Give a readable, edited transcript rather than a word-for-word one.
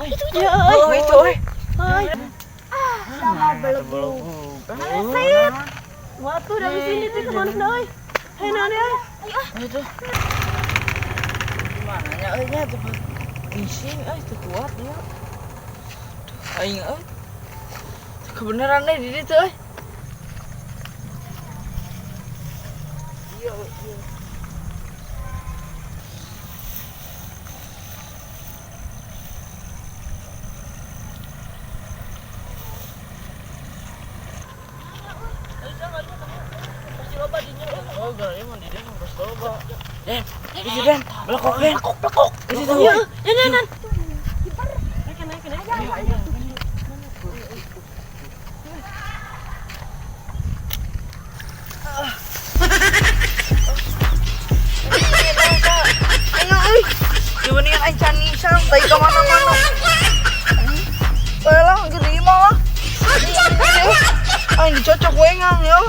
Ya, Oh, itu euy. Ay. Sama belegug. Sip. Waktu dari sini tuh kemana euy? Hei naon euy? Aduh. Gimana nya euy nya cepet ngising euy teu kuat nya. Aduh, aing euy. Kebenaran deh di ditu euy. Iya, iya. Oh, gara mah di dieu mah geus loba. Den, itu Den, belekok Den. Belekok, belekok. Itu tuh. Iya, ya nan. Naik naik naik. Ayo euy. Dibandingkan aing can ngisang tai ka mana-mana. Lah, gede mah lah. Aing dicocok we ngang ya.